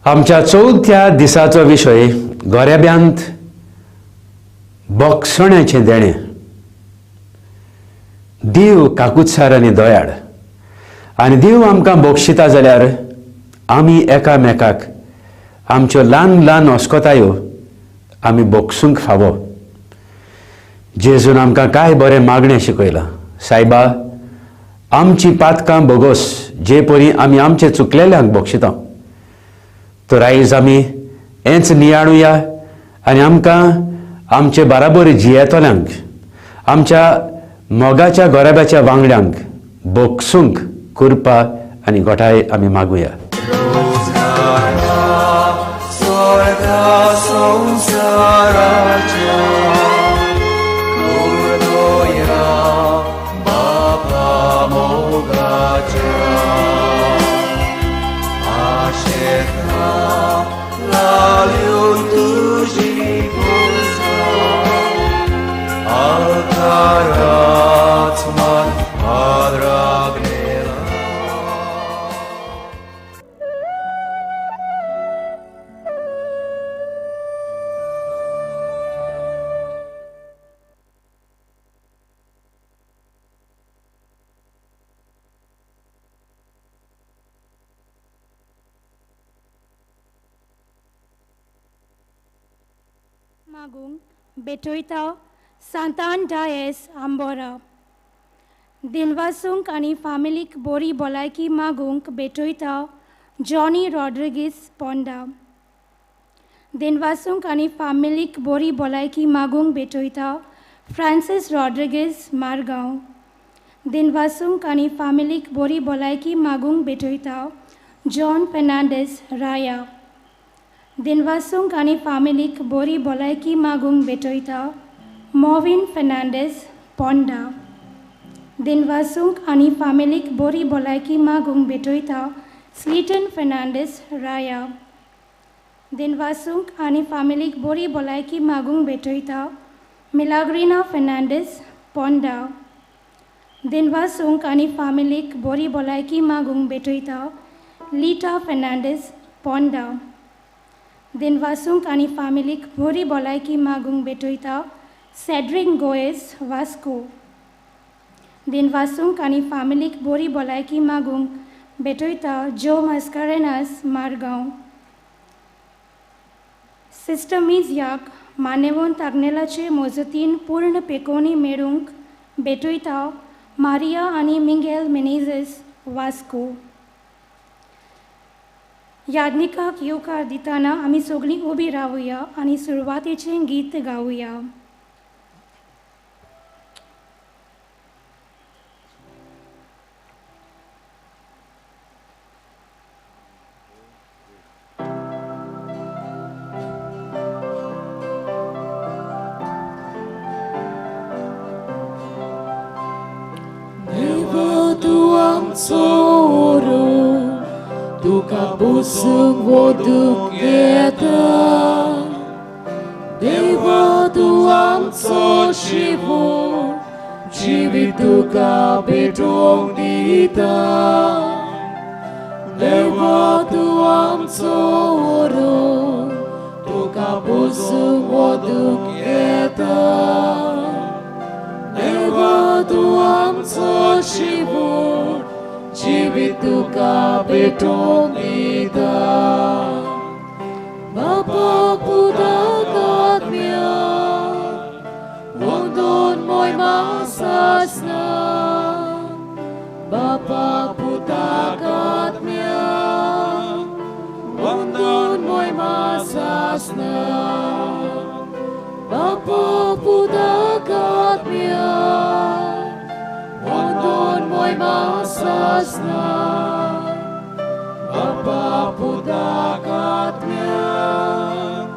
आमच्या चवथ्या दिसाचो विशय गोरेब्यांत बोगसण्याचें देणें. देव काकुत्सार आनी दयाळ आनी देव आमकां बक्षिता जाल्यार आमी एकामेकाक आमच्यो ल्हान ल्हान अस्कतायो आमी बक्षूंक फावो. जेजून आमकां कांय बरें मागणें शिकयलां. सायबा, आमची पातकां बोगोस जे परी आमी आमचे चुकलेल्यांक बक्षिता. तर आयज आमी हेंच नियाळुया आनी आमकां आमचे बराबर जियेतल्यांक, आमच्या मोगाच्या गोरेब्याच्या वांगड्यांक बक्षूंक कृपा आनी गोठाय आमी मागुया. मागूंक भेटयता सांतान डायस आंबोरा. दिनवासूंक आनी फामिलीक बोरी भलायकी मागूंक भेटयता जॉनी रॉड्रिगीस पोंडा. दिनवासूंक आनी फामिलीक बोरी भलायकी मागूंक भेटयता फ्रांसीस रॉड्रिगीस मारगांव. दिनवासूंक आनी फामिलीक बोरी भलायकी मागूंक भेटयता जॉन फेर्नांडीस राया. दिनवासूंक आनी फामिलीक बोरी भलायकी मागूंक भेटयता मोविन फेर्नांडीस पोंडा. दिनवासूंक आनी फामिलीक बोरी भलायकी मागूंक भेटयता स्लिटन फेर्नांडीस राया. दिनवासूंक आनी फामिलीक बोरी भलायकी मागूंक भेटयता मिलाग्रिना फेर्नांडीस पोंडा. दिनवासूंक आनी फामिलीक बोरी भलायकी मागूंक भेटयता लिटा फेर्नांडीस पोंडा. दिनवासूंक आनी फामिलीक बोरी भलायकी मागूंक भेटयता सेड्रिक गोएस वास्को. दिनवासूंक आनी फामिलीक बोरी भलायकी मागूंक भेटयता जो मास्कारेनास मारगांव. सिस्टर मिजियाक मानेवंत आग्नेलाचे मोजतीन पूर्ण पेकोवणी मेळूंक भेटयता मारिया आनी मिंगेल मिनेझीस वास्को. याज्ञिकाक येवकार दितना आमी सगळीं उबी रावया आनी सुरवातेचें गीत गावया. देवा तूं आमचो तुका बसूंक वदूंक येता. देवा तूं आमचो शिवून जिवीत तुका भेटोवंक दिता. देवा तूं आमचो तुका बसूंक वदूंक येता. देवा तूं आमचो शिवून जिवीत तुका भेटोवंक दिता. बापा पुताक आत्म्याक वंदोन मोयमा सासना. बापा पुताक आत्म्याक वंदोन मोयमा सासना. बापा पुताक आत्म्याक वंदोन मोयमा सासना. बापा पुताक आत्म्याक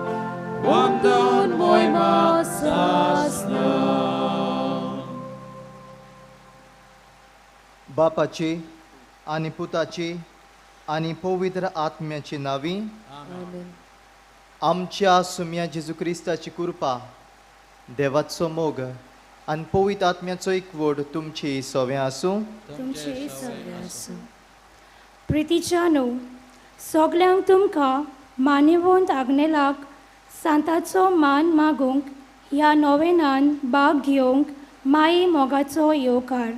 वंदोन मोयमा सासना. बापाची आनी पुताची आनी पवित्र आत्म्याची नावी. आमच्या सुम्या जेजू क्रिस्ताची कृपा, देवाचो मोग आनी पवित्र आत्म्याचो एकवट तुमची सव्या आसूं. तुमचे सव्या आसूं. प्रितीच्या न्हू, सगल्यांक तुमकां मानेवंत आग्नेलाक सांताचो मान मागूंक ह्या नोवेनान भाग घेवंक माये मोगाचो येवकार.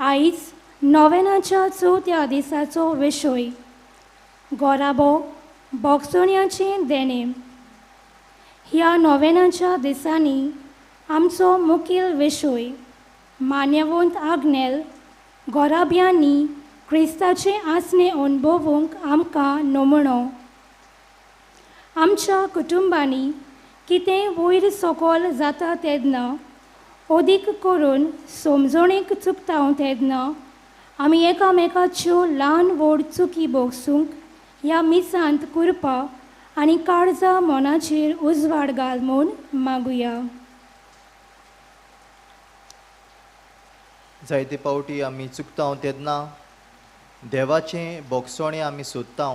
आयज नोवेनाच्या चवथ्या दिसाचो विशय गोराबो बोगसोण्याचें देणें. ह्या नोवेनाच्या दिसांनी आमचो मुखेल विशय मान्यवंत आग्नेल गोराब्यांनी क्रिस्ताचें आसणें अणभवूंक आमकां नमुणो. आमच्या कुटुंबांनी कितें वयर सकयल जाता तेन्ना अदीक करून समजणेक चुकता तेन्ना आमी एकामेकाच्यो ल्हान व्हड चुकी भोगसूंक ह्या मिसांत कुरपा आनी काळजा मनाचेर उजवाड घाल म्हूण मागुया. जायते पावटी आमी चुकता तेन्ना देवाचें बोगसोणें आमी सोदता,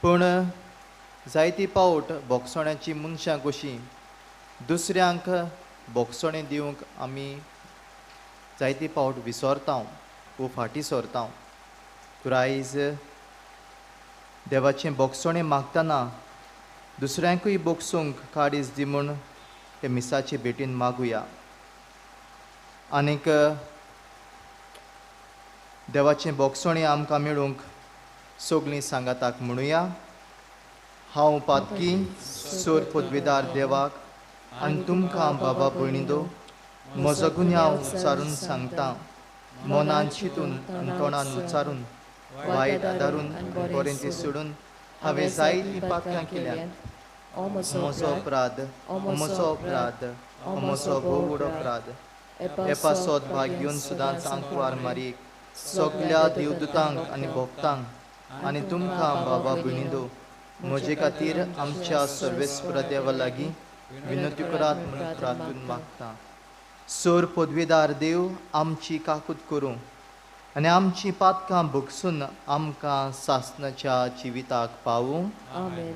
पूण जायते पावट बोगसोण्याची मनशां कशीं दुसऱ्यांक बोगसोणें दिवंक आमी जायते पावट विसरता वो फाटीं सरता. तर आयज देवाचें बोगसोणें मागतना दुसऱ्यांकूय बोगसूंक काडीस दी म्हूण हे मिसाचे भेटीन मागुया. आनीक देवाचें बोगसोणें आमकां मेळूंक सगळीं सांगाताक म्हणुया. हांव पातकी सोर पदवीदार देवाक आनी तुमकां बाबा भयणीदो म्हजो गुन्यांव उच्चारून सांगता. मनान चिंतून आनी तोंडान उच्चारून वायट आदारून बरें तें सोडून हांवें जायतीं पातकां केल्यांत. म्हजो अपराध, म्हजो अपराध, म्हजो भोव व्हड अपराध. हे पासत भाग घेवन सदांच आंकवार मारीक सगल्या देवदूतांक आनी भक्तांक आनी तुमकां बाबा भयणीदो म्हजे खातीर आमच्या सर्वेस्पर देवा लागीं विनंती करात म्हूण प्रार्थून मागता. सोर पदवीदार देव आमची काकूत करूं आनी आमची पातकां भोगसून आमकां सासणाच्या जिविताक पावूं. आमेन.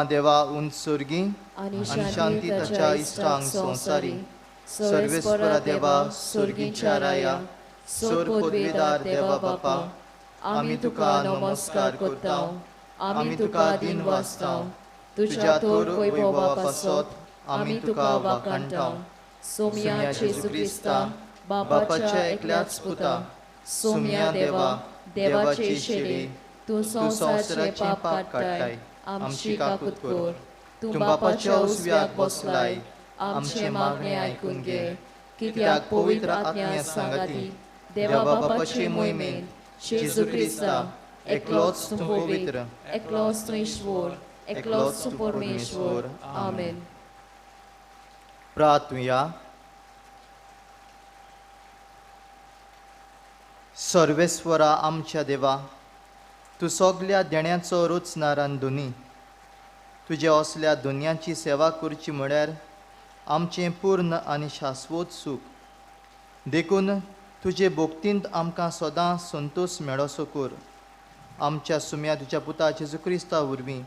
देवा उंच स्वर्गी आनी शांती ताच्या इश्टांक संवसारी. सर्वेस्परा देवा स्वर्गीच्या राया सोर पदवीदार देवा बापा आमी तुका नमस्कार करता, आमी तुका दिन वाचता. तुज्या थोर वैभवा पासत आमी तुका वाखाणटा. सोम्या जेजू क्रिस्ता बापाच्या एकल्याच पुता सोम्या देवा देवाचे शेडे तूं संवसाराचें पाप काडटाय आमची काकूत कर. तूं बापाच्या उजव्याक बसलाय आमचें मागणें आयकून घे. कित्याक पवित्र आत्म्या सांगाती देवा बापाचे मोहिमेन जेजू क्रिस्ता एकलोच तूं पवित्र, एकलोच तूं ईश्वर, एकलोच तूं परमेश्वर. आमेन. प्रार्थुया. सर्वेस्वरा आमच्या देवा, तूं सगल्या देण्याचो रचणार आनी धनी. तुज्या असल्या दुनियाची सेवा करची म्हळ्यार आमचें पूर्ण आनी शाश्वत सूख. देखून तुजे भक्तींत आमकां सदां संतोश मेळोसो कर. आमच्या सुम्या तुज्या पुता जेजू क्रिस्ता वरवीं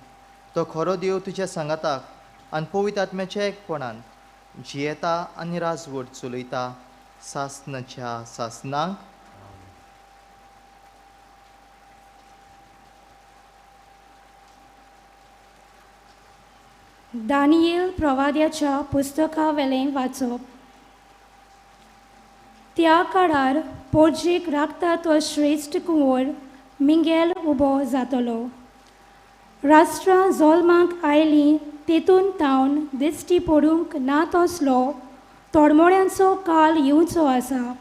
तो खरो देव तुज्या सांगाताक आनी पवित्र आत्म्याच्या एकपणान जियेता आनी राजवट चलयता सासनाच्या सासनाक. दानियल प्रवाद्याच्या पुस्तकावेलें वाचप. त्या काळार पोर्जेक राखता तो श्रेश्ठ कुंवर मिंगेल उबो जातलो. राष्ट्रां जल्माक आयलीं तेतून तावन दिश्टी पडूंक ना तसलो तोडमोड्यांचो काल येवचो आसा.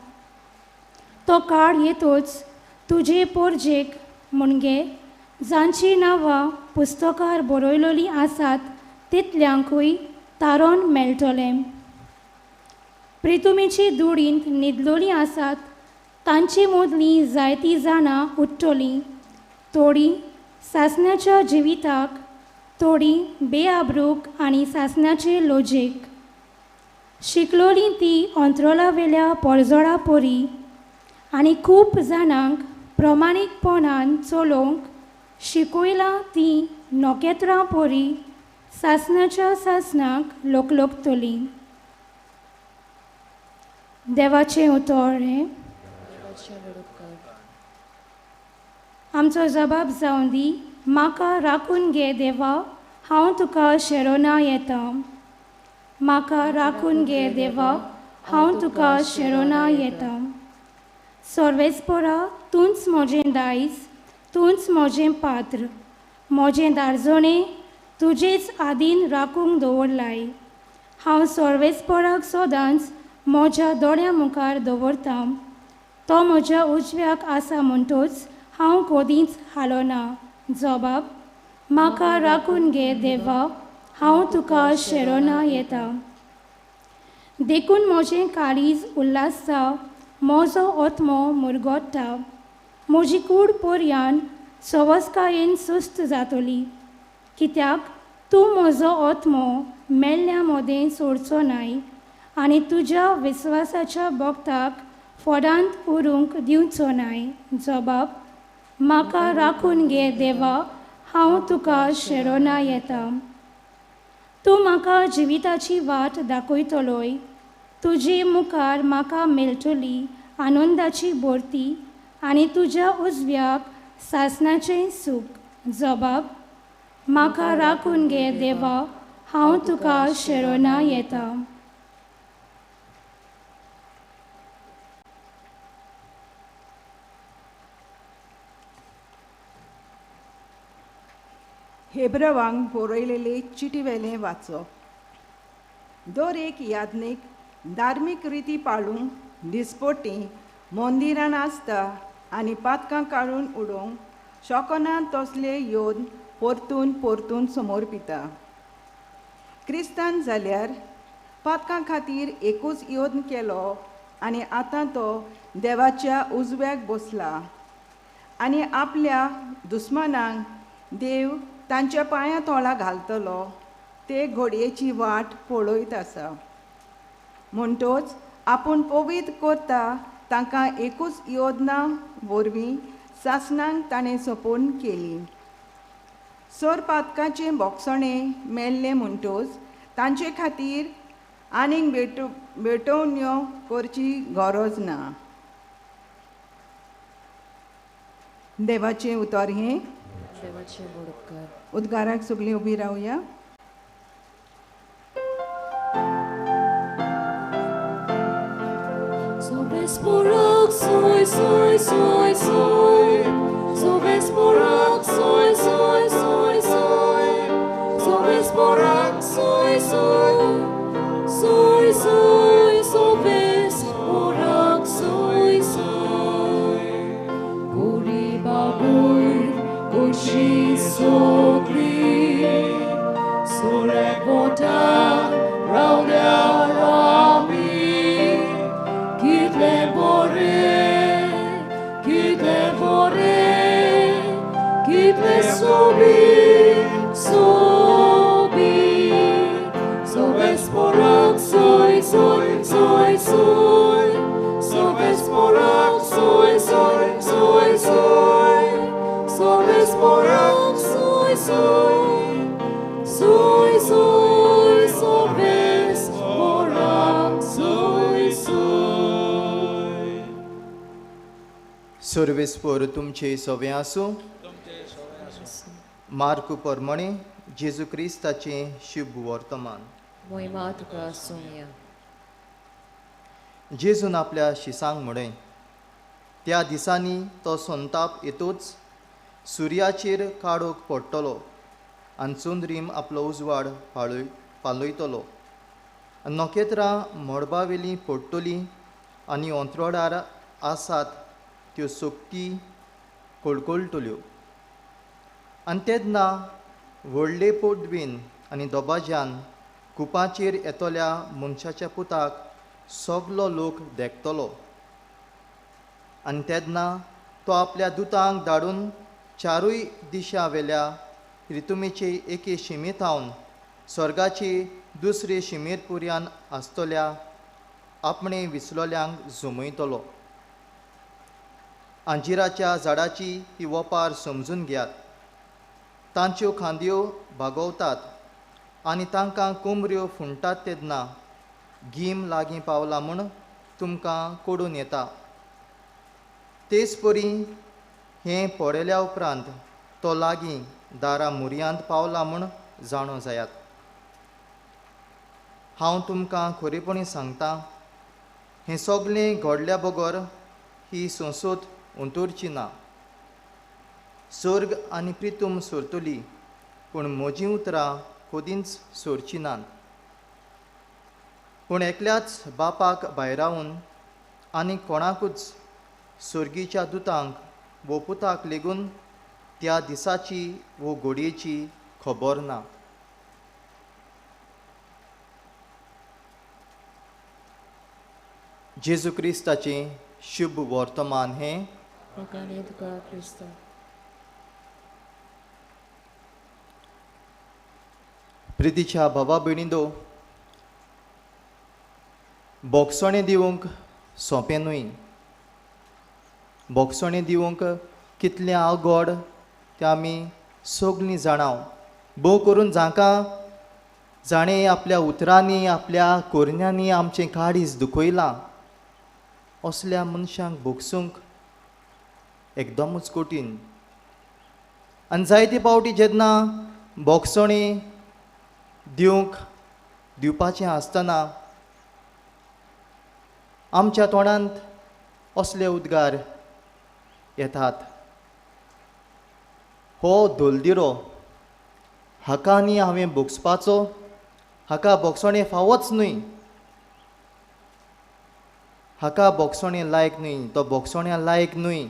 तो काळ येतोच तुजे पोरजेक म्हणजे जांची नांवां पुस्तकार बरयलोलीं आसात तितल्यांकूय तारण मेळटलें. प्रितुमीची दुडींत न्हिदलोलीं आसात तांचे मदलीं जायतीं जाणां उठ्ठलीं, थोडीं सासणाच्या जिविताक, थोडीं बेआब्रूक आनी सासणाचे लोजेक. शिकलोलीं ती अंत्रोलावेल्या पोरजोळा परी आनी खूब जाणांक प्रमाणीकपणान चलोवंक शिकयलां ती नखेत्रां परी सासणाच्या सासणाक लोकलोकतलीं. देवाचें उतर हें. आमचो जबाब जावं दी, म्हाका राखून घे देवा, हांव तुका शेरोना येता. म्हाका राखून घे देवा, हांव तुका शेरोना येता. सर्वेस्पोरा तूंच म्हजें दायज, तूंच म्हजें पात्र, म्हजें दारजणें तुजेच आदीन राखूंक दवरलाय. हांव सर्वेस्पोराक सदांच म्हज्या दोळ्यां मुखार दवरता. तो म्हज्या उजव्याक आसा म्हणटोच हांव कदींच हालोना. जबाब, म्हाका राखून घे देवा, हांव तुका शेरोना येता. देखून म्हजें काळीज उल्हासता, म्हजो आत्मो मुरगोट्टा, म्हजी कूड पर्यान सवस्कायेन सुस्त जातली. कित्याक तूं म्हजो आत्मो मेल्ल्या मदें सोडचो नाय आनी तुज्या विस्वासाच्या भक्ताक फोडांत उरूंक दिवचो नाय. जबाब, म्हाका राखून घे देवा, हांव तुका शेरोना येता. तूं म्हाका जिविताची वाट दाखयतलोय, तुजे मुखार म्हाका मेळटली आनंदाची भरती आनी तुज्या उजव्याक सासणाचें सूख. जबाब, म्हाका राखून घे देवा, हांव तुका शेरोना येता. हेब्रवांक बरयलेले चिटीवेलें वाचप. दर एक याज्ञीक धार्मीक रिती पाळूंक दिसपटी मंदिरान आसता आनी पातकां काडून उडोवंक शकना तसले योद परतून परतून समोर पिता. क्रिस्तान जाल्यार पातकां खातीर एकूच योद्न केलो आनी आतां तो देवाच्या उजव्याक बसला आनी आपल्या दुस्मानांक देव तांच्या पांयां तोळा घालतलो ते घोडयेची वाट पळयत आसा. म्हणटोच आपूण पवित्र करता तांकां एकूच योजना वरवीं सासणांक ताणें सोंपोवन केली. सर पातकाचें बोगसणें मेल्लें म्हणटोच तांचे खातीर आनीक भेटवण्यो करची गरज ना. देवाचें उतर हें. उद्गाराक सगळीं उबी रावया. Soy, soy, soy, soy. Sovesporak, soy, soy, soy, soy. Sovesporak, soy, soy. Soy, soy, sovesporak, soy, soy. Guri babur, gushi sokli. Sorek vota, raudea rami. Kitle bore, kitle bore, kitle sobi, sobi. Sovesporak, soy, soy, soy, soy. Sovesporak, soy, soy, soy, soy. Sovesporak, soy, soy. Soy, soy, sovesporak, soy, soy. सर्वेस्पोर तुमचे सवे आसूं. मार्कू परमणे जेजू क्रिस्ताचें शुभ वर्तमान. मोहिमा तुका सोम्या. जेजून आपल्या शिसांक म्हणें, त्या दिसांनी तो संताप येतोच सुर्याचेर काडूंक पडटलो आनी चंद्रीम आपलो उजवाड पालयतलो आनी नखेत्रां मळबावेलीं पडटलीं आनी अंत्रोडार आसात त्यो सक्ती कळकळटल्यो. आनी तेन्ना व्हडले पोटवीन आनी दबाज्यान कुपाचेर येतल्या मनशाच्या पुताक सगलो लोक देखतलो. आनी तेन्ना तो आपल्या दुतांक धाडून चारूय दिशा वेल्या रितुमेचे एके शिमेथावन स्वर्गाचे दुसरे शिमेर पुर्यान आसतल्या आपणे विसलोल्यांक जमयतलो. अंजिराच्या झाडाची ही वपार समजून घेयात. तांच्यो खांदयो बागवतात आनी तांकां कोमऱ्यो फुंडटात तेन्ना गीम लागीं पावला म्हूण तुमकां कोडून येता. तेच परी हें पळयल्या उपरांत तो लागीं दारा मुरयांत पावला म्हूण जाणो जायात. हांव तुमकां खरेपणी सांगता, हें सगळें घडल्या बगर ही संसद अंतरची ना. सर्ग आनी प्रितूम सरतली, पूण म्हजीं उतरां कदींच सरचीं नात. पूण एकल्याच बापाक भायरावन आनी कोणाकूच सर्गीच्या दुतांक वो पुताक लेगून त्या दिसाची वो घडयेची खबर ना. जेजू क्रिस्ताचें शुभ वर्तमान हें. प्रितीच्या भावा भयणींनो, बोगसणें दिवंक सोंपें न्हय. बोगसणें दिवंक कितलें अवघड तें आमी सगळीं जाणाव. भोव करून जांकां जाणें आपल्या उतरांनी आपल्या कोरण्यांनी आमचें काळीज दुखयलां असल्या मनशांक भोगसूंक एकदमूच कठीण. आनी जायते फावटी जेन्ना बोगसणें दिवपाचें आसतना आमच्या तोंडांत असले उद्गार येतात, हो धोलदिरो, हाका आनी हांवें भोगसपाचो, हाका भोगसणें फावोच न्हय, हाका भोगसणें लायक न्हय, तो भोगसण्या लायक न्हय,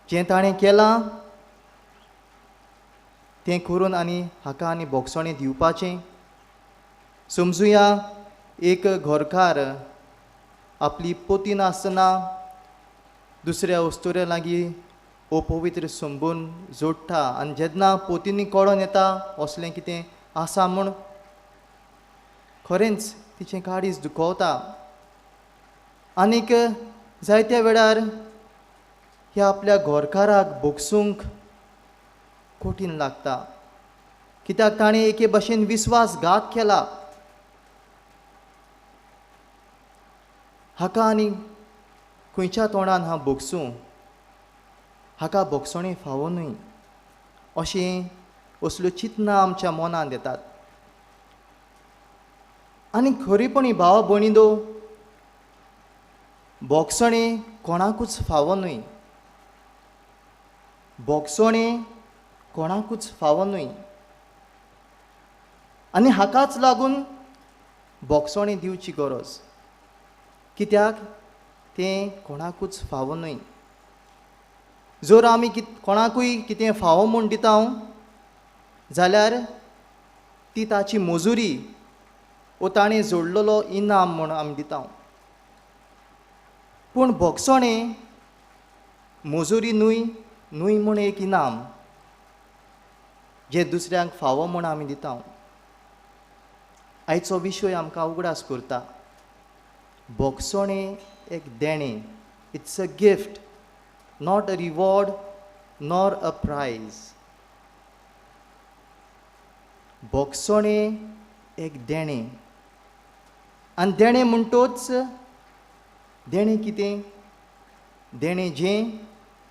जें ताणें केलां तें करून आनी हाका आनी भोगसणें दिवपाचें. समजुया एक घरकार आपली पोती नासतना दुसऱ्या अस्तुऱ्या लागीं अपवित्र संबंद जोडटा आनी जेन्ना पोतींनी कळोन येता असलें कितें आसा म्हूण खरेंच तिचें काळीज दुखवता. आनीक जायत्या वेळार ह्या आपल्या घरकाराक भोगसूंक कठीण लागता, कित्याक ताणें एके भशेन विस्वासघात केला. हाका आनी खंयच्या तोंडान हांव भोगसूं, हाका भोगसणें फावो न्हय, अशें असल्यो चिंतना आमच्या मनांत येतात. आनी खरेपणी भाव भयणींनो, भोगसणें कोणाकूच फावो न्हय, भोगसणें कोणाकूच फावो न्हय. आनी हाकाच लागून भोगसणें दिवची गरज, कित्याक तें कोणाकूच फावो न्हय. जर आमी कोणाकूय कितें फावो म्हूण दिता जाल्यार ती ताची मजुरी वो ताणें जोडलेलो इनाम म्हूण आमी दिता. पूण भोगसणें मजुरी न्हय न्हय म्हूण एक इनाम जें दुसऱ्यांक फावो म्हूण आमी दिता. आयचो विशय आमकां उगडास करता, भोगसणें एक देणें, it's a gift, not a reward nor a prize. भोगसणें एक देणें. आनी देणें म्हणटोच देणें कितें? देणें जें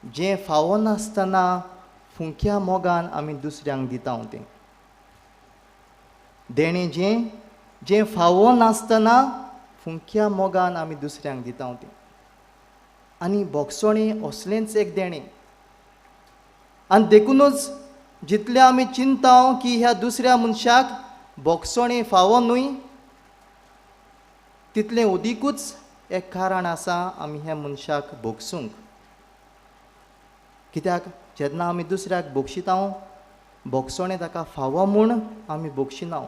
जें फावो नासतना फुंक्या मोगान आमी दुसऱ्यांक दिता तें देणें, जें जें फावो नासतना फुंक्या मोगान आमी दुसऱ्यांक दिता तें. आनी भोगसणें असलेंच एक देणें. आनी देखुनूच जितलें आमी चिंता की ह्या दुसऱ्या मनशाक बोगसोणें फावो न्हय तितलें उदीकूच एक कारण आसा आमी ह्या मनशाक भोगसूंक। कित्याक जेन्ना आमी दुसऱ्याक भोगशिता भोगसोणें ताका फावो म्हूण आमी भोगशिना,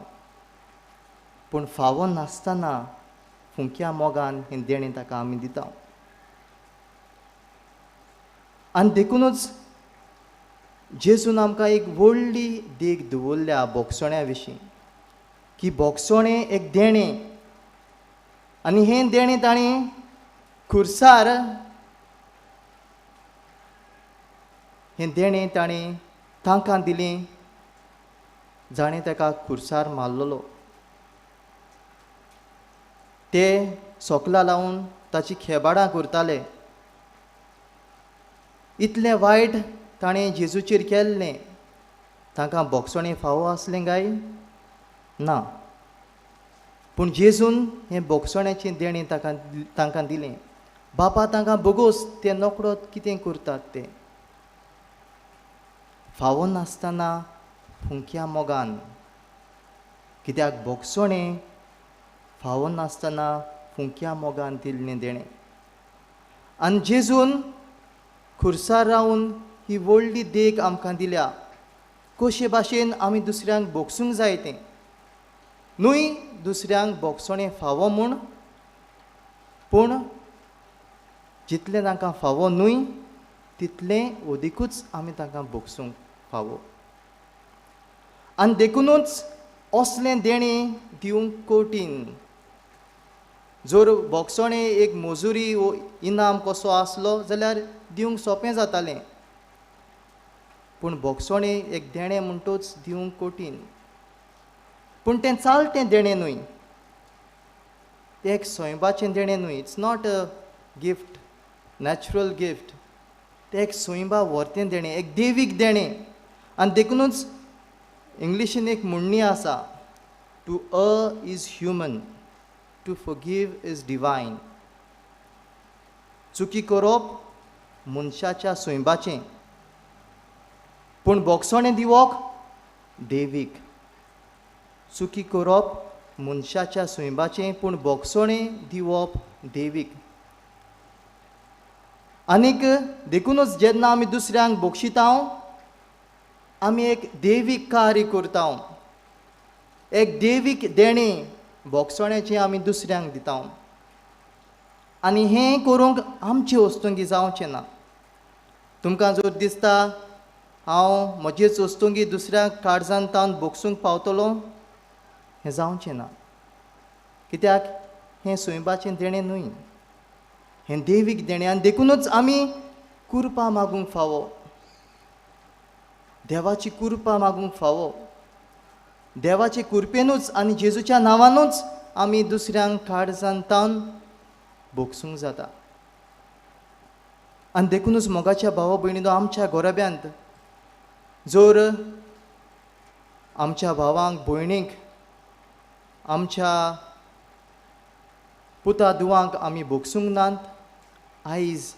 पूण फावो नासतना फुंक्या मोगान हें देणें ताका आमी दिता। आनी देखुनूच जेजून आमकां एक व्हडली देख दवरल्या भोगसण्या विशीं की भोगसणें एक देणें आनी हें देणें ताणें खुर्सार हें देणें ताणें तांकां दिलें जाणें ताका खुर्सार मारलेलो। ते सोकलां लावन ताची खेबाडां करताले। इतलें वायट ताणें जेजूचेर केल्लें, तांकां भोगसणें फावो आसलें काय ना? पूण जेजून हें भोगसण्याचें देणें तांकां दिलें। बापा तांकां बोगोस ते नकडत कितें करतात तें फावो नासतना फुंक्या मोगान, कित्याक भोगसणें फावो नासतना फुंक्या मोगान दिल्लें देणें। आनी जेजून खुर्सार रावन ही व्हडली देख आमकां दिल्या कशे भाशेन आमी दुसऱ्यांक भोगसूंक जाय तें, न्हय दुसऱ्यांक भोगसणें फावो म्हूण, पूण जितलें तांकां फावो न्हय तितलें अदिकूच आमी तांकां भोगसूंक फावो। आनी देखुनूच असलें देणें दिवंक कठीण। जर भोगसणें एक मजुरी वो इनाम कसो आसलो जाल्यार दिवंक सोंपें जातालें, पूण भोगसणें एक देणें म्हणटूच दिवंक कठीण। पूण तें चालतें देणें न्हय, तें एक सैमाचें देणें न्हय, it's not a gift, natural gift, तें एक सैमा व्हरतें देणें, एक देवीक देणें। आनी देखुनूच इंग्लिशीन एक म्हणणी आसा, to err is human, to forgive is divine. चुकी करप मनशाच्या सैमाचें, पूण भोगसणें दिवप देवीक। चुकी करप मनशाच्या सैमाचें, पूण भोगसणें दिवप देवीक। आनीक देखुनूच जेन्ना आमी दुसऱ्यांक भोगशिता आमी एक देवीक कार्य करता, एक देवीक देणें भोगसण्याचें आमी दुसऱ्यांक दिता। आनी हें करूंक आमचे वस्तुंगी जावचें ना। तुमकां जर दिसता हांव म्हजेच वस्तुंगी दुसऱ्यांक काळजान तावन भोगसूंक पावतलो, हें जावचें ना। कित्याक हें सैमाचें देणें न्हय, हें देवीक देणें। आनी देखुनूच आमी कुरपा मागूंक फावो, देवाची कुरपा मागूंक फावो। देवाचे कुरपेनूच आनी जेजूच्या नांवानूच आमी दुसऱ्यांक काळजान तावन भोगसूंक जाता। आनी देखुनूच मोगाच्या भावा भयणीनो, आमच्या घराब्यांत जर आमच्या भावांक भयणीक, आमच्या पुता दुवांक आमी भोगसूंक नात, आयज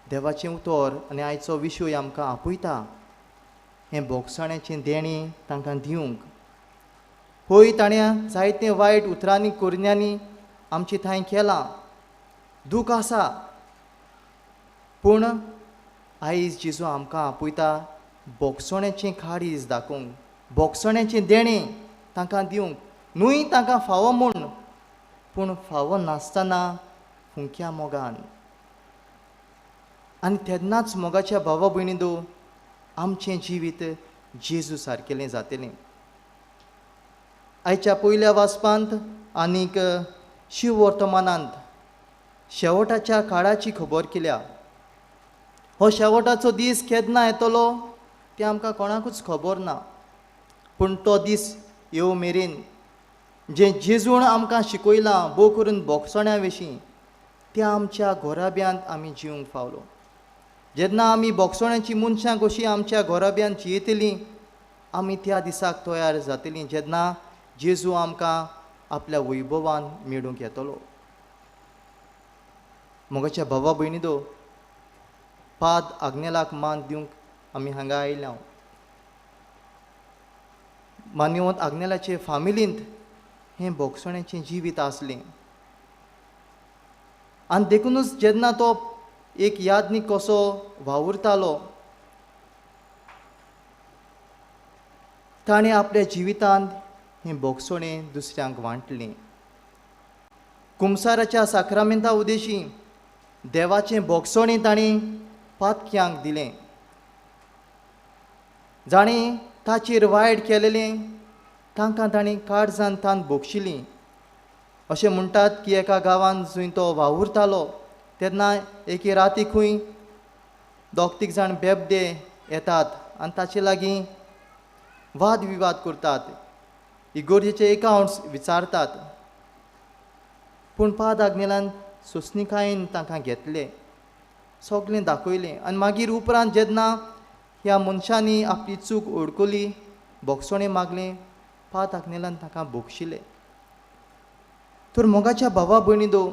देवाचें उतर आनी आयचो विशय आमकां आपयता हें भोगसण्याचें देणें तांकां दिवंक। हय, ताणें जायतें वायट उतरांनी करण्यांनी आमचे थंय केलां, दूख आसा, पूण आयज जेजू आमकां आपयता भोगसण्याचें काळीज दाखोवंक, भोगसण्याचें देणें तांकां दिवंक, न्हय तांकां फावो म्हूण, पूण फावो नासतना फुंक्या मोगान। आनी तेन्नाच मोगाच्या भावा भयणी दो आमचें जिवीत जेजू सारकेलें जातलें। आयच्या पयल्या वाचपांत आनीक शिववर्तमानांत शेवटाच्या काळाची खबर केल्या। हो शेवटाचो दीस केन्ना येतलो तें आमकां कोणाकूच खबर ना, पूण तो दीस येव मेरेन जें जेजून आमकां शिकयलां भोव करून भोगसण्या विशीं त्या आमच्या घराब्यांत आमी जिवंक फावलो। जेन्ना आमी भोगसण्याची मनशां कशीं आमच्या घराब्यांत जियेतलीं, आमी त्या दिसाक तयार जातलीं जेन्ना जेजू आमकां आपल्या वैभवान मेळूंक येतलो। मोगाच्या भावा भयणी दो, पाद आग्नेलाक मान दिवंक आमी हांगा आयल्या। मान्यवंत आग्नेलाचे फामिलींत हें भोगसण्याचें जिवीत आसलें. आनी देखुनूच जेन्ना तो एक यादनीक कसो वावुरतालो ताणें आपल्या जिवितांत हें भोगसणें दुसऱ्यांक वांटलें. कुमसाराच्या साक्रामेंता उदेशी देवाचें भोगसणें ताणें पातक्यांक दिलें. जाणें ताचेर वायट केलेलें तांकां ताणें काळजान तान भोगशिलीं. अशें म्हणटात की एका गांवांत जंय तो वावुरतालो तेन्ना एके राती खंय दोग तीग जाण बेबदे येतात आनी ताचे लागीं वाद विवाद करतात, इगोर्जेचे एकाउंट्स विचारतात. पूण पाद आग्नेलान सोंसणीकायेन तांकां घेतले, सगळें दाखयलें. आनी मागीर उपरांत जेन्ना ह्या मनशांनी आपली चूक ओळखली, भोगसणें मागलें, पाद आग्नेलान तांकां भोगशिलें. तर मोगाच्या भावा भयणी दो,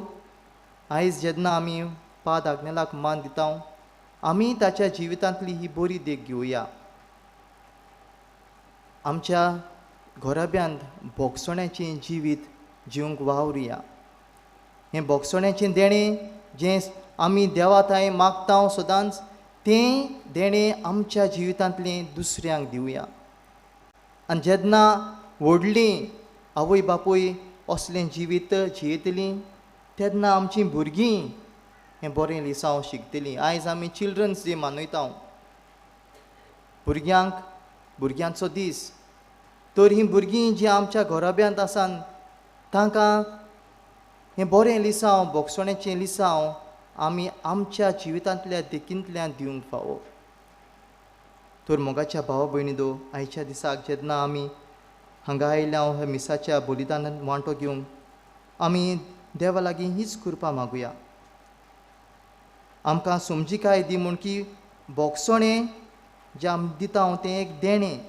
आयज जेन्ना आमी पाद आग्नेलाक मान दिता आमी ताच्या जिवितांतली ही बरी देख घेवया. आमच्या घराब्यांत भोगसण्याचें जिवीत जिवंक वावरुया. हें भोगसण्याचें देणें जें आमी देवा थांय मागता सदांच तें देणें आमच्या जिवितांतलें दुसऱ्यांक दिवया. आनी जेन्ना व्हडलीं आवय बापूय असलें जिवीत जियेतलीं तेन्ना आमचीं भुरगीं हें बरें लिसांव शिकतलीं. आयज आमी चिल्ड्रन्स डे मनयता, भुरग्यांक भुरग्यांचो दीस. तर हीं भुरगीं जीं आमच्या घराब्यांत आसात तांकां हें बरें लिसांव, भोगसण्याचें लिसांव आमी आमच्या जिवितांतल्या देखींतल्यान दिवंक फावो. तर मोगाच्या भावा भयणी दो, आयच्या दिसाक जेन्ना आमी हांगा आयल्या ह्या मिसाच्या बलिदानान वांटो घेवंक आमी देवा लागीं हीच कृपा मागुया. आमकां समजिकाय दी म्हूण की भोगसणें जें आमी दिता तें एक देणें,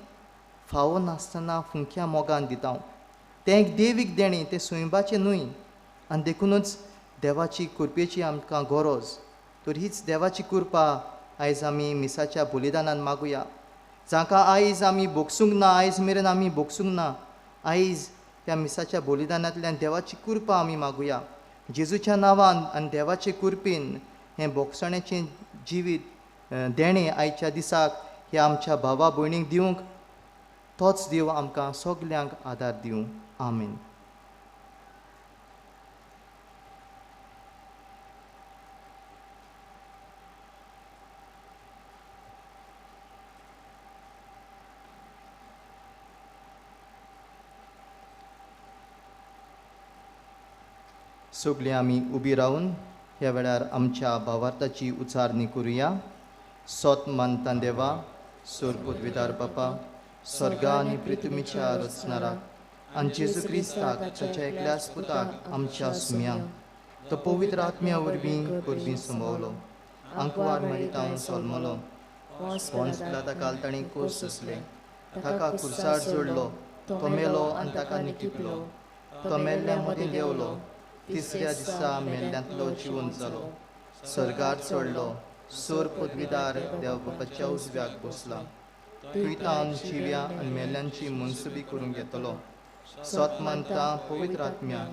फावो नासतना फुंक्या मोगान दिता, तें एक देवीक देणें, तें स्वयंबाचें न्हय. आनी देखुनूच देवाची कृपेची आमकां गरज. तर हीच देवाची कृपा आयज आमी मिसाच्या बलिदानान मागुया. जांकां आयज आमी भोगसूंक ना, आयज मेरेन आमी भोगसूंक ना, आयज ह्या मिसाच्या बलिदानांतल्यान देवाची कृपा आमी मागुया. जेजूच्या नांवान आनी देवाचे कृपेन हें भोगसण्याचें जिवीत देणें आयच्या दिसाक ह्या आमच्या भावा भयणीक दिवंक तोच देव आमकां सगल्यांक आदार दिवं. आमेन. सगळीं आमी उबी रावन ह्या वेळार आमच्या भावार्थाची उचारणी करुया. सोत मानता देवा, सोरपुदविदार बापा, स्वर्गा आनी पृथ्वीच्या रचणाराक आनी जेजू क्रिस्ताक ताच्या एकल्याच पुताक आमच्या सुम्यांक तो पवित्र आत्म्या वरवीं परबीं संभवलो, आंकवार मरितावन सोलमलो, पोन्स पिलाता काल ताणें कोस सोंसले, ताका कुर्सार जोडलो, तो मेलो आनी ताका निकिपलो, तो मेल्ल्या मदीं देंवलो, तिसऱ्या दिसा मेल्ल्यांतलो जिवन जालो, स्वर्गार चडलो, सोर पदवीदार देव बापाच्या उजव्याक बसला, थंय जिव्या आनी मेल्ल्यांची मनसुबी करूंक येतलो. सत मानता पवित्र आत्म्या,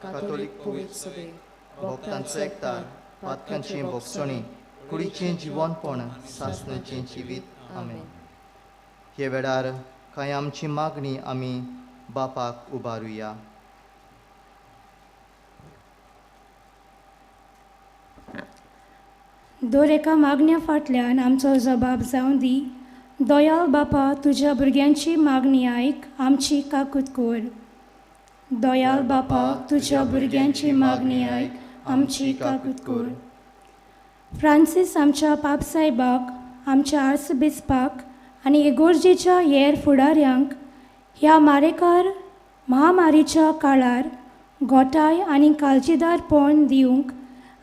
कातोलीक पवित्र सभेक, भक्तांचो एकतार, पातकांची भोगसणी, कुडीचें जिवनपण, सासणाचें जिवीत. आमेन. हे वेळार कांय आमची मागणी आमी बापाक उबारुया. दर एका मागण्या फाटल्यान आमचो जबाब जावं दी. दयाल बापा, तुज्या भुरग्यांची मागणी आयक, आमची काकूत कर. दयाल बापा, तुज्या भुरग्यांची मागणी आयक, आमची काकूत कर. फ्रांसीस आमच्या पापसायबाक, आमच्या आर्सबिस्पाक आनी इगोर्जेच्या हेर फुडाऱ्यांक ह्या मारेकार महामारीच्या काळार गोठाय आनी काळजीदारपण दिवंक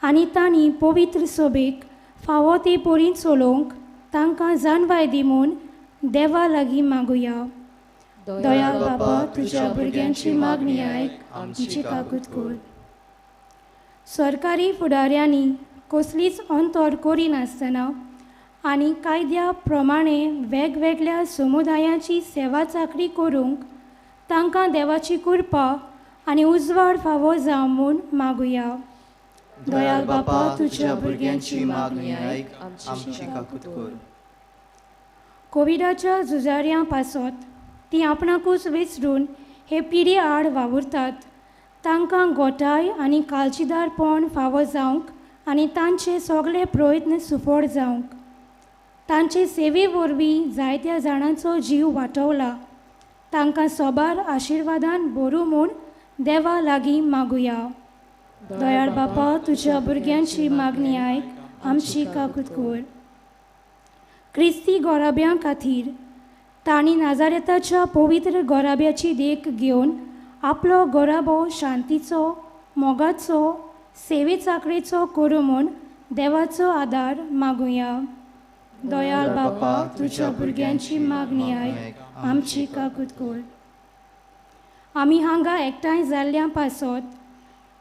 आनी तांणी पवित्र सोबेक फावो ते परीन चलोवंक तांकां जाणवाय दी म्हूण देवा लागीं मागुया. दयाळ बापा, तुज्या भुरग्यांची मागणी आयक, आमची काकूत कर. सरकारी फुडाऱ्यांनी कसलीच अंतर करिनासतना आनी कायद्या प्रमाणे वेगवेगळ्या समुदायांची सेवा चाकरी करूंक तांकां देवाची कृपा आनी उजवाड फावो जावं म्हूण मागुया. दयाळ बापा, तुझ्या भुरग्यांची मागणी आयक, आमची काकूत कर. कोविडाच्या झुजाऱ्यां पासत ती आपणाकूच विसरून हे पिढी आड वावुरतात तांकां गोटाय आनी काळजीदारपण फावो जावंक आनी तांचे सगळे प्रयत्न सुफळ जावंक. तांचे सेवे वरवीं जायत्या जाणांचो जीव वाटवला. तांकां सोबार आशिर्वादान भरूं म्हूण देवा लागीं मागुया. दयाळ बापा, तुज्या भुरग्यांची मागणी आयक, आमची काकूत कर. क्रिस्ती गोराब्यां खातीर तांणी नाजारेताच्या पवित्र गोराब्याची देख घेवन आपलो गोराबो शांतीचो, मोगाचो, सेवे चाकरेचो करूं म्हूण देवाचो आदार मागुया. दयाळ बापा, तुज्या भुरग्यांची मागणी आयक, आमची काकूत कर. आमी हांगा एकठांय जाल्ल्या पासत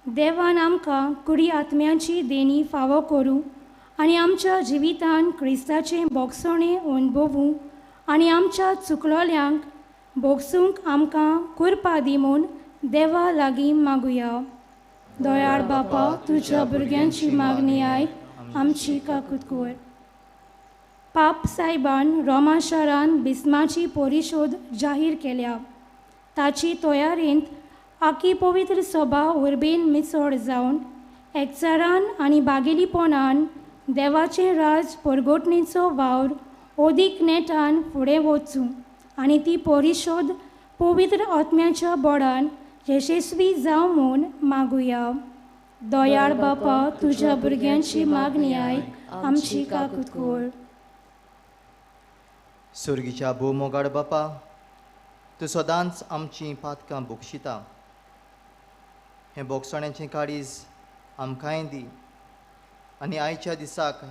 देवान आमकां कुडी आत्म्यांची देणी फावो करूं आनी आमच्या जिवितान क्रिस्ताचें भोगसणें अणभवूं आनी आमच्या चुकलोल्यांक भोगसूंक आमकां कृपा दी म्हूण देवा लागीं मागुया. दयाळ बापा, तुज्या भुरग्यांची मागणी आयक, आमची काकूत कर. पाप सायबान रोमा शारान बिस्माची परिशोध जाहीर केल्या. ताची तयारेंत आखी पवित्र सभा उर्बेन मिसळ जावन एकचारान आनी बागेलीपणान देवाचें राज परगटणेचो वावर अदीक नेटान फुडें वचूं आनी ती परिशोध पवित्र आत्म्याच्या बोडान यशस्वी जावं म्हूण मागुया. दयाळ बापा, तुज्या भुरग्यांची मागणी आयक, आमची काकूत कर. सुर्गीच्या भोव मोगाळ बापा, तूं सदांच आमचीं पातकां भोगशिता. हें भोगसण्याचें काळीज आमकांय दी आनी आयच्या दिसाक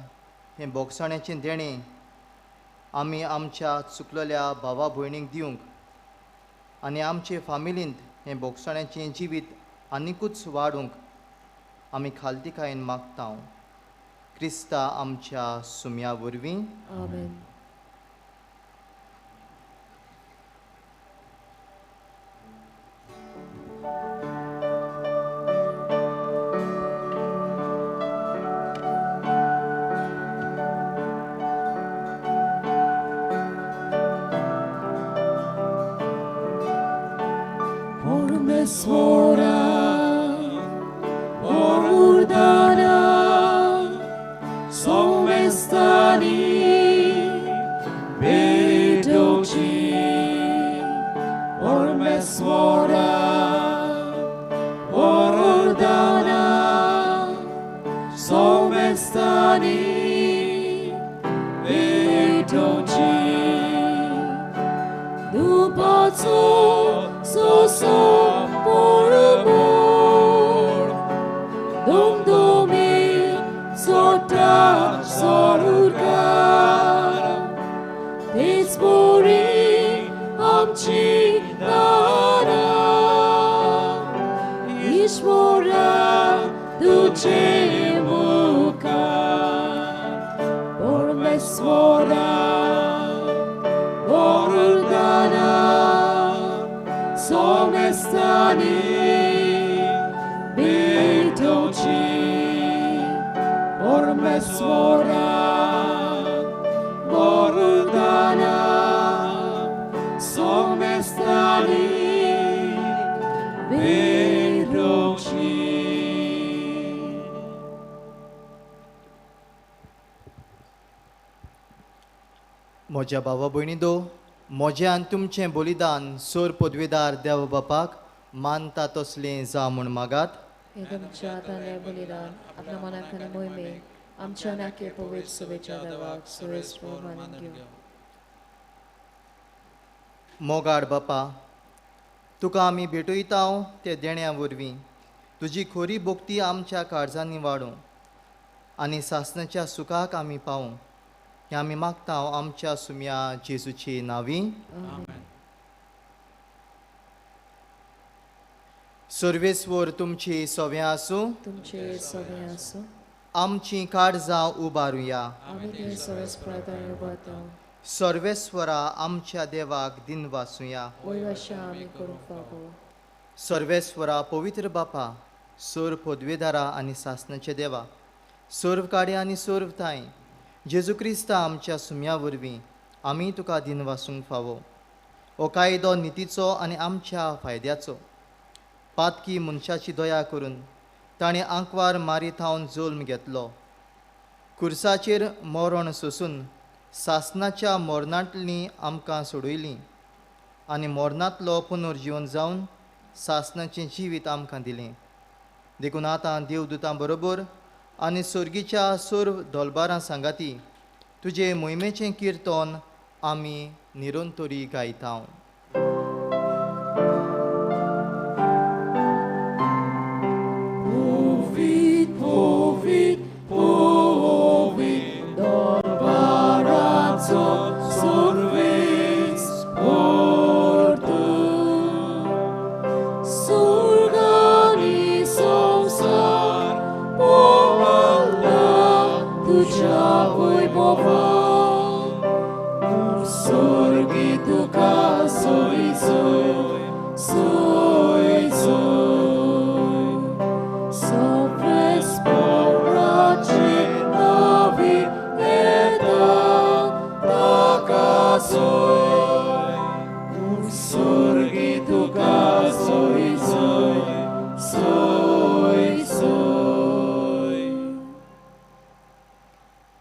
हें भोगसण्याचें देणें आमी आमच्या चुकलेल्या भावा भयणींक दिवंक आनी आमचे फामिलींत हें भोगसण्याचें जिवीत आनिकूच वाडूंक आमी खालतीकायेन मागता. क्रिस्ता आमच्या सुम्या वरवीं. आमेन. म्हज्या भावा भयणी दो, म्हजें आनी तुमचें बलिदान सोर पदवेदार देव बापाक मानता तसलें जावं म्हूण मागात. तुमच्या हातांतलें बलिदान आपल्या मनाक आनी मोहिमेक आमच्या नाके पवित्र सुवेच्या देवाक सुरेश मानून घेवं. मोगाड बापा, तुका आमी भेटयता ते देण्या वरवीं तुजी खोरी भोक्ती आमच्या काळजांनी वाडूं आनी सासणाच्या सुखाक आमी पावूं हें आमी मागता आमच्या सुम्या जेजूची नांवी. सर्वेस्वर तुमची सव्यां आसूं. तुमचे सव्यां आसूं. आमचीं काळजां उबारुया. सर्वेस्वरा आमच्या देवाक दिनवासुया. सर्वेस्वरा पवित्र बापा, सर्व पदवेदारा आनी सासनाचे देवा, सर्व काडे आनी सर्व ताई, जेजू क्रिस्ता आमच्या सुम्या वरवीं आमी तुका दिनवासूंक फावो. हो कायदो नितीचो आनी आमच्या फायद्याचो. पातकी मनशाची दया करून ताणें आंकवार मारी थावन जल्म घेतलो. कुर्साचेर मरण सोसून सासनाच्या मरणांतली आमकां सोडयली आनी मरणांतलो पुनर्जीवन जावन सासनाचें जिवीत आमकां दिलें. देखून आतां देवदूतां बरोबर आनी सर्गीच्या सर्व दलबारां सांगाती तुजे मोहिमेचें किर्तन आमी निरंतरी गायता.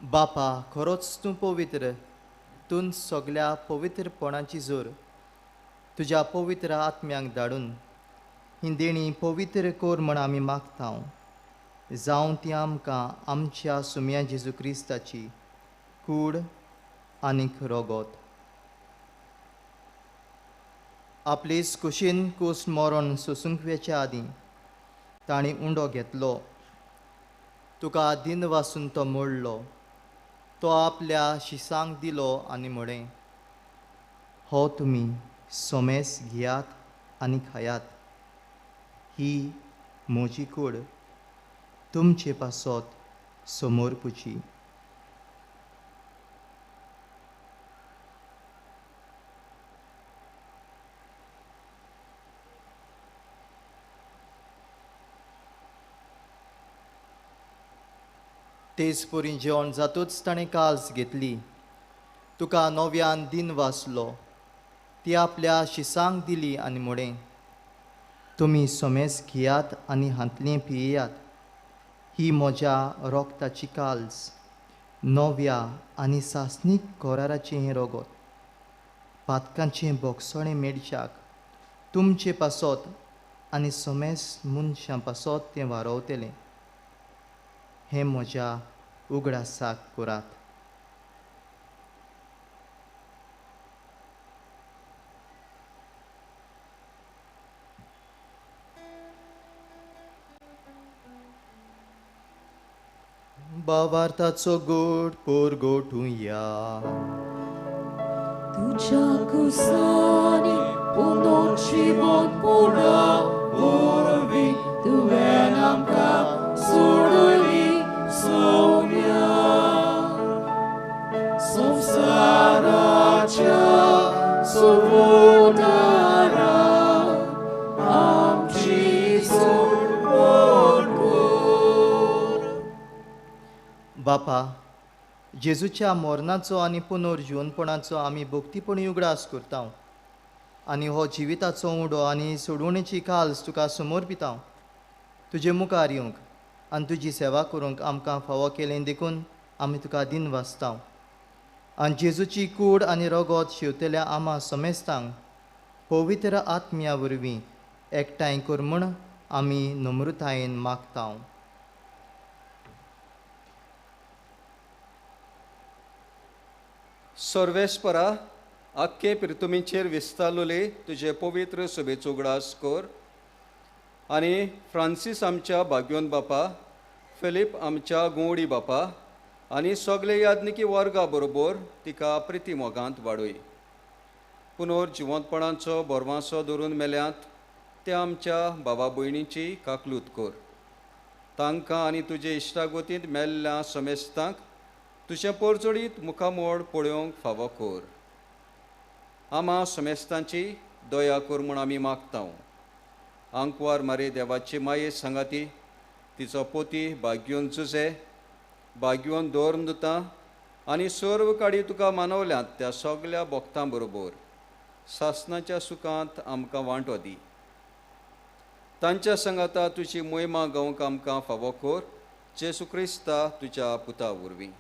बापा, खरोच तूं पवित्र, तूं सगल्या पवित्रपणाची जोर. तुज्या पवित्र आत्म्यांक धाडून ही देणी पवित्र कर म्हण आमी मागता. जावं ती आमकां आमच्या सुम्या जेजू क्रिस्ताची कूड आनीक रोगोत. आपलेच कुशीन कूस मरण सोसूंक वेच्या आदीं ताणें उंडो घेतलो, तुका दिनवासून तो मोडलो, तो आपल्या शिसांक दिलो आनी म्हळें, हो तुमी सोमेस घेयात आनी खायात, ही म्हजी कूड तुमचे पासत समर्पुची. तेच परी जेवण जातूच ताणें काल्स घेतली, तुका नव्यान दिन वाचलो, ती आपल्या शिसांक दिली आनी म्हळें, तुमी सोमेस घेयात आनी हांतलें पियेयात, ही म्हज्या रोगताची काल्स, नव्या आनी सासणीक कराराचें हें रोगत. पातकांचें बोगसणें मेळच्याक तुमचे पासत आनी सोमेस मनशां पासत तें वारवतलें. हें म्हज्या उगडासाक करात. बावार्थाचो गोड पोरगोटुया. तुज्या कुसांनी पुनर्जीवन पुरा वरवीं तुवें आमकां सोडयली सोम्या. संवसाराच्या सोडणारा आमची सोडवण कर. बापा, जेजूच्या मरणाचो आनी पुनर्जीवनपणाचो आमी भक्तीपणी उगडास करता आनी हो जिविताचो उडो आनी सोडवणेची काल्स तुका समर्पिता. तुजे मुखार येवंक आनी तुजी सेवा करूंक आमकां फावो केलें देखून आमी तुका दिन वाचता. आनी जेजूची कूड आनी रगत शेवतल्या आमा समेस्तांक पवित्र आत्म्या वरवीं एकठांय कर म्हूण आमी नम्रतायेन मागता. सर्वेस्परा, आख्खे पिर्तुमीचेर विस्तारलोले तुजे पवित्र सभेचो उगडास कर आनी फ्रांसीस आमच्या भाग्योन बापा, फिलीप आमच्या गोवडी बापा आनी सगळे याज्ञिकी वर्गा बरोबर तिका प्रिती मोगांत वाडय. पुनर्जिवंतपणाचो भरवासो धरून मेल्यात त्या आमच्या बाबा भयणीची काकलूत कर. तांकां आनी तुजे इश्टागोतींत मेल्ल्या समेस्तांक तुजें पोरजोडीत मुखामोड पळोवंक फावो कर. आमा समेस्तांची दया कर म्हूण आमी मागता. आंकवार मारे देवाची माये सांगाती तिचो पोती भाग्योन जुजे भाग्योन दवरून दिता आनी सर्व काडी तुका मानवल्यांत त्या सगल्या भक्तां बरोबर सासनाच्या सुखांत आमकां वांटो दी. तांच्या सांगाता तुजी मोहिमा गावंक आमकां फावो कर, जेजू क्रिस्ता तुज्या पुता वरवीं.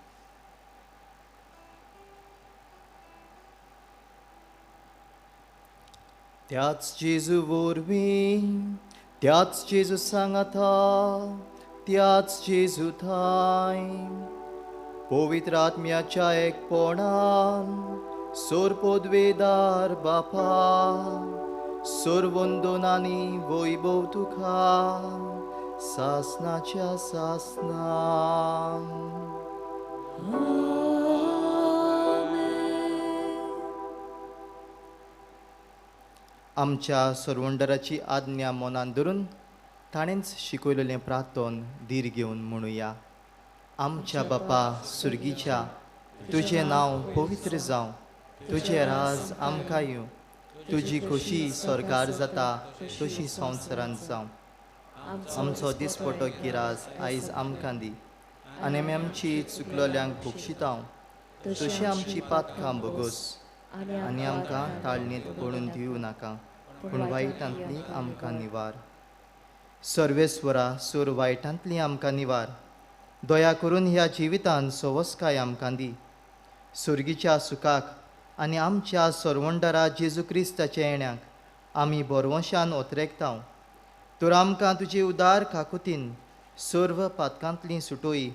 त्याच जेजू वरवीं, त्याच जेजू सांगाता, त्याच जेजू थांय पवित्र आत्म्याच्या एकपणान सोरपोदवेदार बापा सोरवंदनानी वैभव तुका सासनाच्या सासना. आमच्या सरवंडराची आज्ञा मनान धरून ताणेंच शिकयलेलें प्रार्थन धीर घेवन म्हणुया. आमच्या बापा सुर्गीच्या, तुजें नांव पवित्र जावं, तुजें राज आमकां येवं, तुजी खोशी स्वर्गार जाता तशी संवसारांत जावं. आमचो दिसपटो गिराज आयज आमकां दी आनी आमी आमची चुकलोल्यांक भोगशितांव तशी आमची पातकां भोगोस आनी आमकां ताळणींत पडून दिवं नाका, पूण वायटांतली आमकां निवार. सर्वेस्वरा, सूर वायटांतली आमकां निवार. दया करून ह्या जिवितान सवस्काय आमकां दी. सुर्गीच्या सुखाक आनी आमच्या सरवंडरा जेजू क्रिस्ताच्या येण्याक आमी बरवंशान ओतरेकतांव. तर आमकां तुजी उदार काकुतीन सर्व पातकांतली सुटोय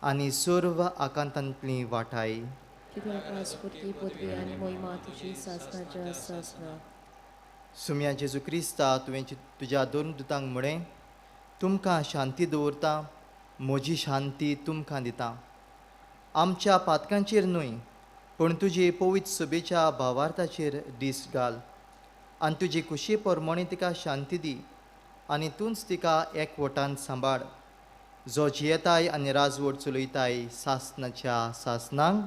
आनी सर्व आकांतांतली वाटाय. सुम्या जेजू क्रिस्ता, तुवें तुज्या दोन दुतांक म्हळें, तुमकां शांती दवरता, म्हजी शांती तुमकां दिता. आमच्या पातकांचेर न्हय, पूण तुजी पवित्र सभेच्या भावार्थाचेर दीस घाल आनी तुजी खुशी प्रमाणे तिका शांती दी आनी तूंच तिका एकवटान सांबाळ, जो जियेताय आनी राजवट चलयताय सासनाच्या सासनांक.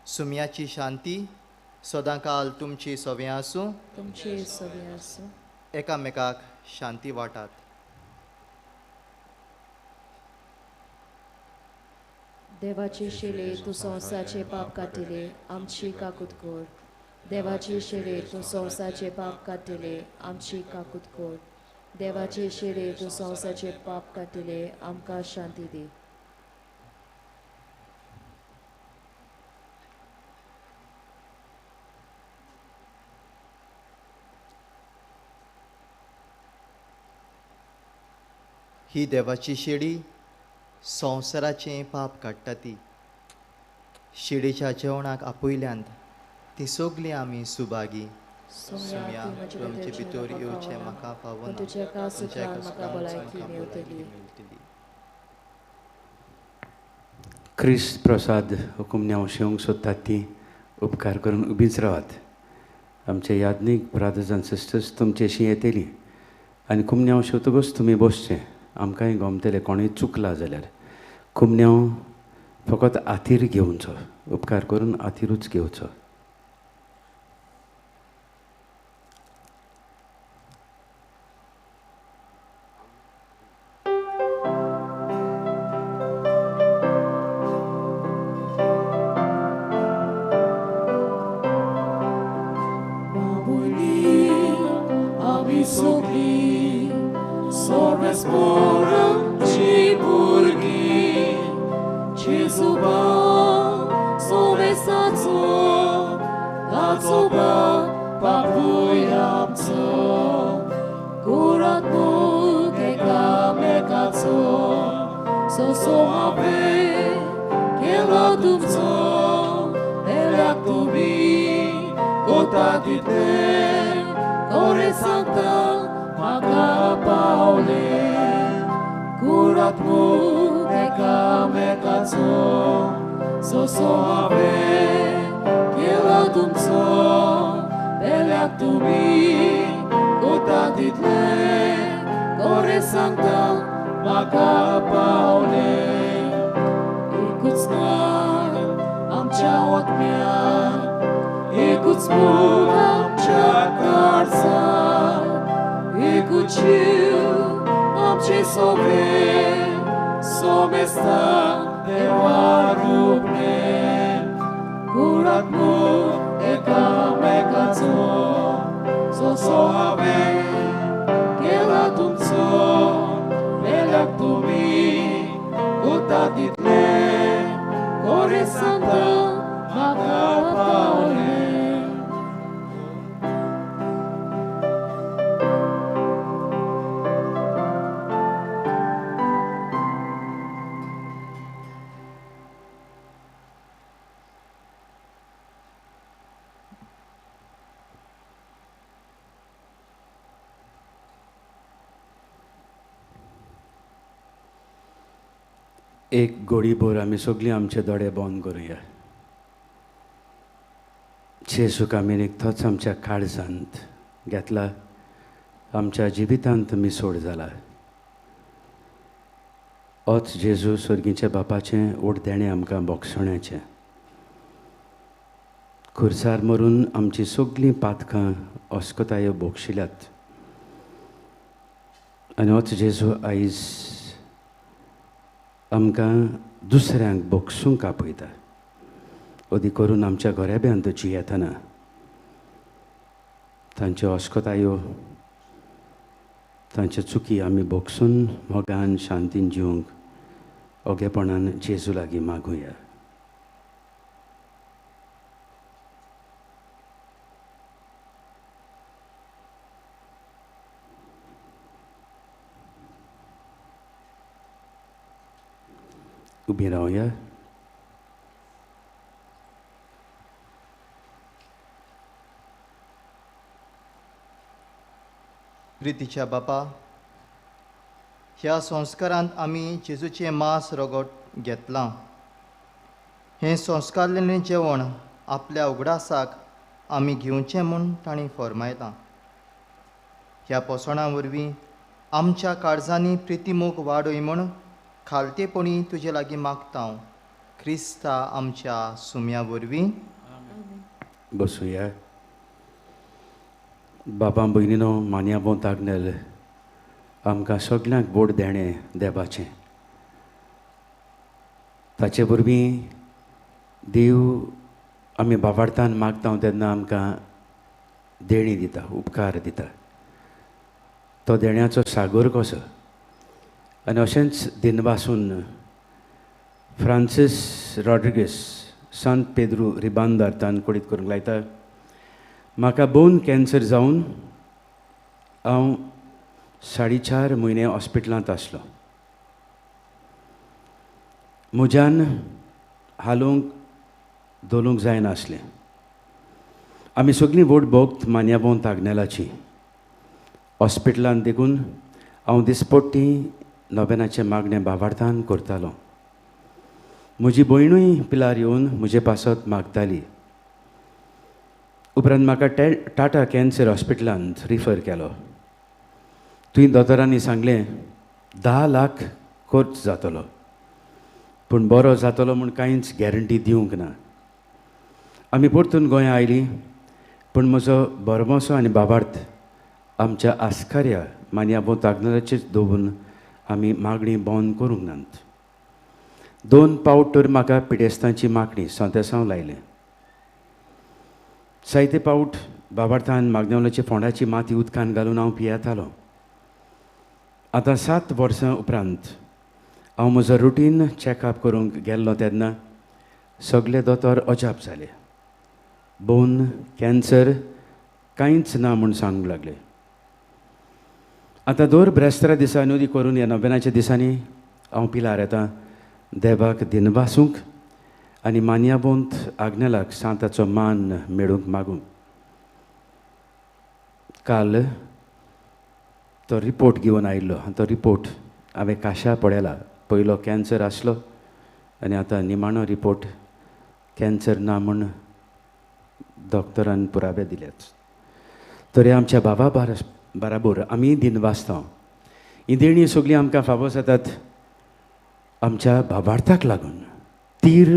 सुम्याची शांती सदांकाल तुमची सवे आसूं, तुमची सवे आसूं. एकामेकाक शांती वाटात. देवाचे शिले तूं संवसाराचे पाप काडटले, आमची काकूत कर. देवाचे शिले तूं संवसाराचे पाप काडटले, आमची काकूत कर. देवाचे शिले तूं संवसाराचे पाप काडटले, आमकां शांती दी. ही देवाची शेडी संवसाराचें पाप काडटा ती. शेडीच्या जेवणाक आपयल्यांत ती सगळीं आमी सुभागी. सुम्या, तुमचे भितर येवचें म्हाका पावना, तुज्या भलायकी मेळटली. क्रिस्त प्रसाद हुकुमन्याव शेवंक सोदतात ती उपकार करून उबीच रावात. आमचे याज्ञीक ब्रादर्स आनी सिस्टर्स तुमचेशी येतली आनी कुमन्याव शेवतकूच तुमी बसचें. आमकांय गमतलें कोणूय चुकला जाल्यार. कुमन्याव फकत आतीर घेवचो, उपकार करून आतिरूच घेवचो. म्हाका पावलें एकूच नांव आमच्या आत्म्याक एकूच मोग आमच्या काळजाक एकूच जीव आमचे सोबे सोमेस्ता देवा रूपणे कुडात मोग एकामेकाचो जसो हांवें केला तुमचो मेल्याक तुमी कोता तितले कोरे सांता म्हाका पावलें. एक गोडीभर आमी सगळीं आमचे दोळे बंद करुया. जेजूक आमी निकतोच आमच्या काळजांत घेतला, आमच्या जिवितांत मिसोड जाला. होच जेजू सर्गीच्या बापाचें ओट देणें आमकां बोगसण्याचें. खुर्सार मरून आमची सगळीं पातकां अस्कतायो बोगशिल्यात आनी होच जेजू आयज आमकां दुसऱ्यांक बोगसूंक आपयता. अदी करून आमच्या घराब्यांत जियेतना तांच्यो अस्कतायो तांच्यो चुकी आमी बोगसून मोगान शांतीन जिवंक ओगेपणान जेजू लागीं मागुया. उबी रावया. प्रितीच्या बापा, ह्या संस्कारांत आमी जेजूचें मांस रगत घेतलां. हें संस्कारलेलें जेवण आपल्या उगडासाक आमी घेवचें म्हूण तांणी फर्मायलां. ह्या पोसणां वरवीं आमच्या काळजांनी प्रितीमोग वाडय म्हूण खालतेपणी तुजे लागीं मागता हांव, क्रिस्ता आमच्या सुम्या वरवीं. बसुया. बाबा भयणीनो, मान्या बोंत आग्नेल आमकां सगल्यांक बोट देणें देवाचें. ताचे वरवीं देव आमी बाबार्थान मागता तेन्ना आमकां देणी दिता, उपकार दिता. तो देण्याचो सागर कसो. आनी अशेंच दिनवासून फ्रांसीस रॉड्रिगीस सांत पेद्रू रिबांदार तानकोडीत करूंक लायता. म्हाका बोन कॅन्सर जावन हांव 4.5 म्हयने हॉस्पिटलांत आसलो. म्हज्यान हालोवंक धोलूंक जायनासलें. आमी सगळीं वोट भोगत मान्याबोंत आग्नेलाची हॉस्पिटलांत देखून हांव दिसपट्टी नोवेनाचें मागणें बाबार्थान करतालो. म्हजी भयणूय पिलार येवन म्हजे पासत मागताली. उपरांत म्हाका टाटा कॅन्सर हॉस्पिटलांत रिफर केलो. थंय दोतोरांनी सांगलें 10 लाख खर्च जातलो, पूण बरो जातलो म्हूण कांयच गॅरंटी दिवंक ना. आमी परतून गोंया आयलीं, पूण म्हजो भरवंसो आनी बाबार्थ आमच्या आस्कार्या मान्याबोंत आग्नेलाचेर दवरून आमी मागणी बंद करूंक नात. 2 पावट तर म्हाका पिडेस्तांची मागणी संतेसांव लायलें. जायते पावट बाबार्थान मागदेवलाच्या फोंडाची माती उदकान घालून हांव पियेतालो. आतां 7 वर्सां उपरांत हांव म्हजो रुटीन चॅकअप करूंक गेल्लो तेन्ना सगळे दोतोर अजाप जाले. बोन कॅन्सर कांयच ना म्हूण सांगूंक लागले. आतां दर ब्रेस्तारा दिसा नोदी करून ह्या नोवेनाच्या दिसांनी हांव पिलार येता देवाक दिनवासूंक आनी मान्याबोंत आग्नेलाक सांताचो मान मेळूंक मागूंक. काल तो रिपोर्ट घेवन आयिल्लो. तो रिपोर्ट हांवें काशा पळयला. पयलो कॅन्सर आसलो आनी आतां निमाणो रिपोर्ट कॅन्सर ना म्हूण डॉक्टरान पुरावे दिल्यात. तरी आमच्या बाबा बराबर आमी दिनवासता. ही देणीं सगळीं आमकां फावो जातात आमच्या भावार्थाक लागून. तीर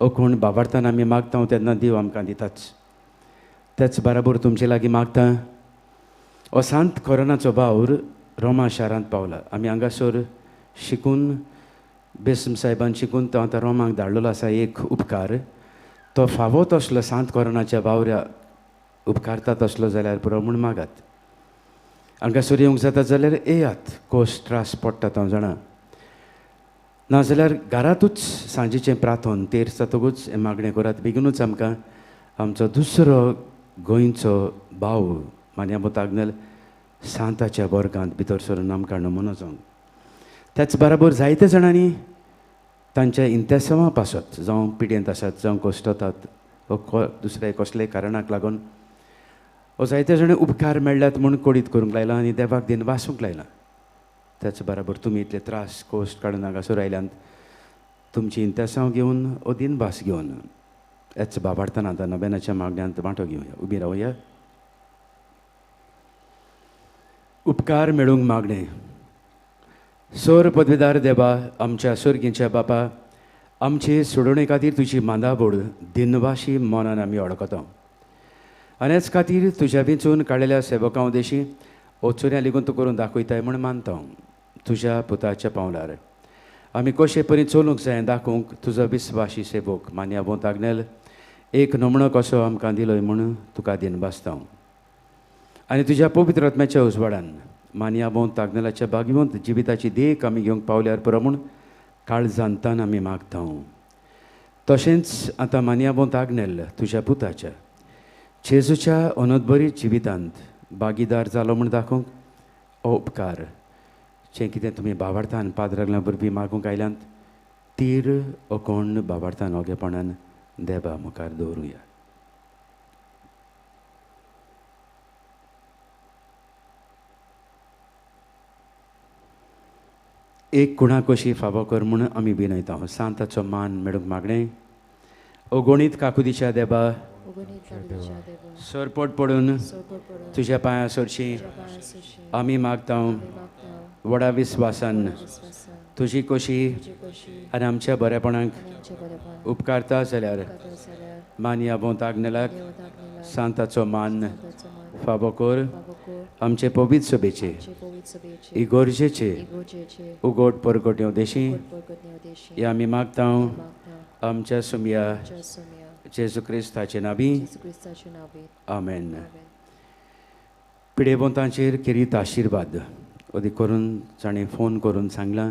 कोण भावार्थान आमी मागता तेन्ना देव आमकां दिताच. त्याच बराबर तुमचे लागीं मागता, हो सांत कोरोनाचो वावर रोमा शारांत पावला. आमी हांगासर शिकून बेसम साहेबान शिकून तो आतां रोमाक धाडलेलो आसा. एक उपकार तो फावो तसलो सांत कोरोनाच्या वावऱ्या उपकारता तसलो जाल्यार पुरो म्हूण मागात. हांगासर येवंक जाता जाल्यार येयात, कोस त्रास पडटा हांव जाणा, नाजाल्यार घरांतूच सांजेचें प्रार्थन तेर जातकूच हें मागणें करात. बेगीनूच आमकां आमचो दुसरो गोंयचो भाव मान्याबो तागनेल सांताच्या वर्गांत भितर सरून आमकां नमुनो जावंक. त्याच बराबर जायते जाणांनी तांच्या इंतेसांवा पासत, जावं पिडेंत आसात, जावं कश्टतात वा दुसऱ्या कसल्याय कारणाक लागून हो जायते जाणां उपकार मेळ्ळ्यात म्हूण कोडीत करूंक लायला आनी देवाक दिन वासूंक लायला. त्याच बराबर तुमी इतले त्रास कोश्ट काडून हांगासर आयल्यात, तुमची इंतेसांव घेवन हो दिनभास घेवन हेच बाबार्थान आतां नोबेनाच्या मागण्यांत वांटो घेवया. उबी रावया. उपकार मेळूंक मागणें. सोर पदवीदार देवा, आमच्या सोर्गींच्या बापा, आमचे सोडोवणे खातीर तुजी मांदाबोड दिनवाशी मनान आमी अडकता आनी हेच खातीर तुज्या विंचून काडलेल्या सेवकां उदेशी ओचुऱ्या लेगून तूं करून दाखयताय म्हूण मानता. तुज्या पुताच्या पावलार आमी कशे परी चलूंक जाय दाखोवंक तुजो विस्वाशी सेवक मान्याबो तागनेल एक नमणो कसो आमकां दिलोय म्हूण तुका दिनवासता. आनी तुज्या पवित्र आत्म्याच्या उजवाडान मान्याबो तागनेलाच्या भाग्यवंत जिविताची देख आमी घेवंक पावल्यार पुरो म्हूण काळजांतान आमी मागता. तशेंच आतां मान्याबो तागनेल तुज्या पुताच्या जेजूच्या अनोदबरी जिवितांत भागीदार जालो म्हूण दाखोवंक हो उपकार जें कितें तुमी भावार्थान पाद्रागल्या वरवीं मागूंक आयल्यांत तीर अकोण भावार्थान ओगेपणान देवा मुखार दवरुया. एक कुणा कशी फावो कर म्हूण आमी विनयता. सांताचो मान मेळूंक मागणें. अगणीत काकुदीच्या देवा, सरपट पडून तुज्या पांया सरशी आमी मागता व्हडा विस्वासान तुजी कशी आनी आमच्या बरेपणाक उपकारता जाल्यार मानया बोंतागनेलाक सांताचो मान फावो कर. आमचे पवित्र सभेचे इगोर्जेचे उगोट परगट देशी हे आमी मागता आमच्या सुमया जेजू क्रिस्ताचे नावी. आमेन. पिडेवंतांचेर किरीत आशिर्वाद अदीक करून जाणें फोन करून सांगलां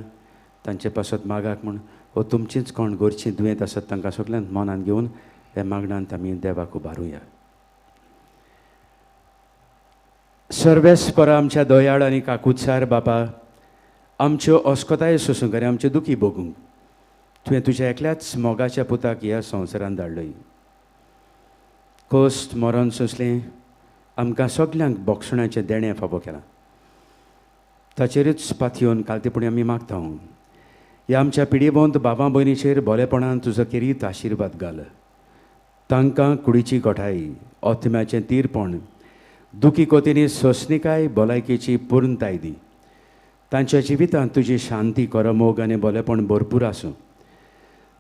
तांचे पासत मागाक म्हूण वो तुमचीच कोण गोरची दुयेंत आसत तांकां सगल्यांक मनान घेवन ह्या मागण्यांत आमी देवाक उबारुया. सर्वेस्परा आमच्या दयाळ आनी काकुत्सार बापा, आमच्यो अस्कताय सोसूंक आनी आमच्यो दुखी भोगूंक तुवें तुज्या एकल्याच मोगाच्या पुताक ह्या संवसारांत धाडलय. कोस्ट मरण सोंसलें आमकां सगल्यांक बोगसण्याचें देणें फावो केलां. ताचेरूच पातयेवन कालतेपणी आमी मागता. ह्या आमच्या पिडिवंत बाबा भयणीचेर बरेपणान तुजो केरीत आशिर्वाद घाल. तांकां कुडीची घटाय, आत्म्याचें तीरपण, दुखी कोतींनी सोंसणीकाय, भलायकेची पुर्णताय दी. तांच्या जिवितांत तुजी शांती, करमोग आनी बरेपण भरपूर आसूं.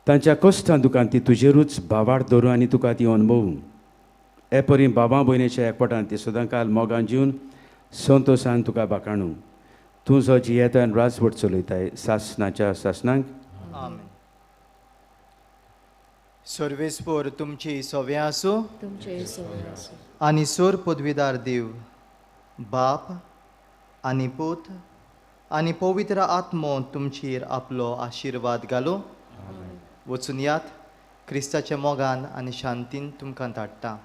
तांच्या कश्टां दुकान ती तुजेरूच भावार्थ धरूं आनी तुका ती अणभवूं. हे परी बाबा भयणीच्या एकवटान ती सदांकाल मोगान जिवन संतोशान तुका बाकाणू. तूं जो जियेता आनी राजवट चलयताय सासनाच्या सासनाक. आमेन. सर्वेस्पोर तुमची सव्या आसूं आनी सोर पदवीदार देव बाप आनी पूत आनी पवित्र आत्मो तुमचेर आपलो आशिर्वाद घालूं. वचून यात क्रिस्ताच्या मोगान आनी शांतीन तुमकां धाडटा.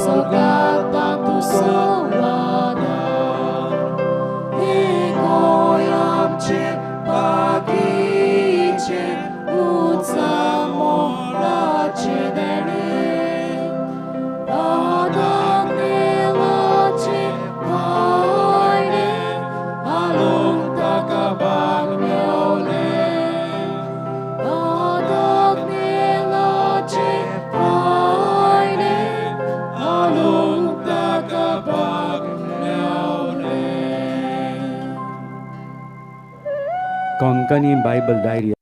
Sogata tu solada. तांकांनी बायबल डायरी